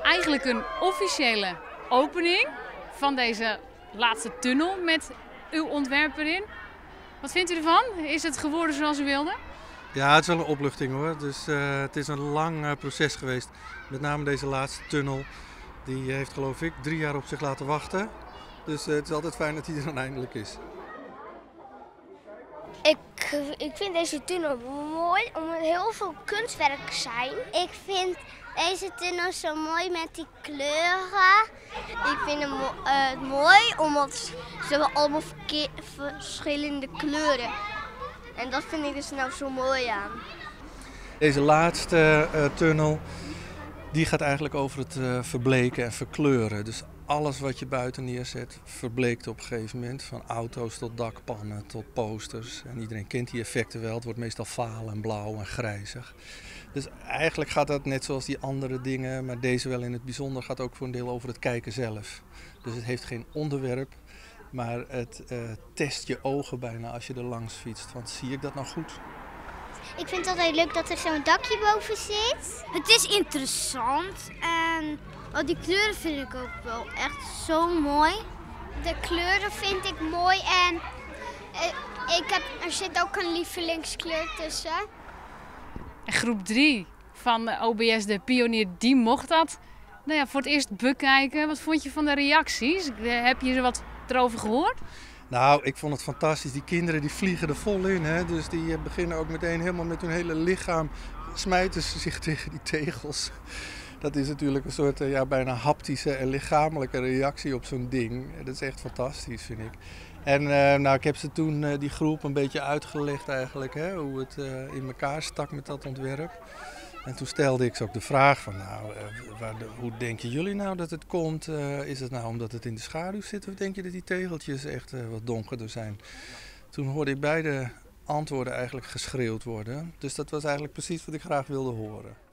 Eigenlijk een officiële opening van deze laatste tunnel met uw ontwerp erin. Wat vindt u ervan? Is het geworden zoals u wilde? Ja, het is wel een opluchting hoor. Dus het is een lang proces geweest. Met name deze laatste tunnel. Die heeft geloof ik 3 jaar op zich laten wachten. Dus het is altijd fijn dat hij er dan eindelijk is. Ik vind deze tunnel mooi omdat er heel veel kunstwerken zijn. Ik vind deze tunnel zo mooi met die kleuren. Ik vind het mooi omdat ze hebben allemaal verschillende kleuren. En dat vind ik dus nou zo mooi aan. Deze laatste tunnel die gaat eigenlijk over het verbleken en verkleuren. Dus alles wat je buiten neerzet verbleekt op een gegeven moment. Van auto's tot dakpannen tot posters. En iedereen kent die effecten wel. Het wordt meestal vaal en blauw en grijzig. Dus eigenlijk gaat dat net zoals die andere dingen, maar deze wel in het bijzonder gaat ook voor een deel over het kijken zelf. Dus het heeft geen onderwerp, maar het test je ogen bijna als je er langs fietst. Want zie ik dat nou goed? Ik vind het altijd leuk dat er zo'n dakje boven zit. Het is interessant en die kleuren vind ik ook wel echt zo mooi. De kleuren vind ik mooi en er zit ook een lievelingskleur tussen. En groep 3 van OBS de Pionier, die mocht dat voor het eerst bekijken. Wat vond je van de reacties? Heb je er wat erover gehoord? Ik vond het fantastisch. Die kinderen die vliegen er vol in. Hè? Dus die beginnen ook meteen helemaal met hun hele lichaam smijten ze zich tegen die tegels. Dat is natuurlijk een soort bijna haptische en lichamelijke reactie op zo'n ding. Dat is echt fantastisch, vind ik. En ik heb ze toen die groep een beetje uitgelegd eigenlijk, hè, hoe het in elkaar stak met dat ontwerp. En toen stelde ik ze ook de vraag van, hoe denken jullie nou dat het komt? Is het nou omdat het in de schaduw zit of denk je dat die tegeltjes echt wat donkerder zijn? Toen hoorde ik beide antwoorden eigenlijk geschreeuwd worden. Dus dat was eigenlijk precies wat ik graag wilde horen.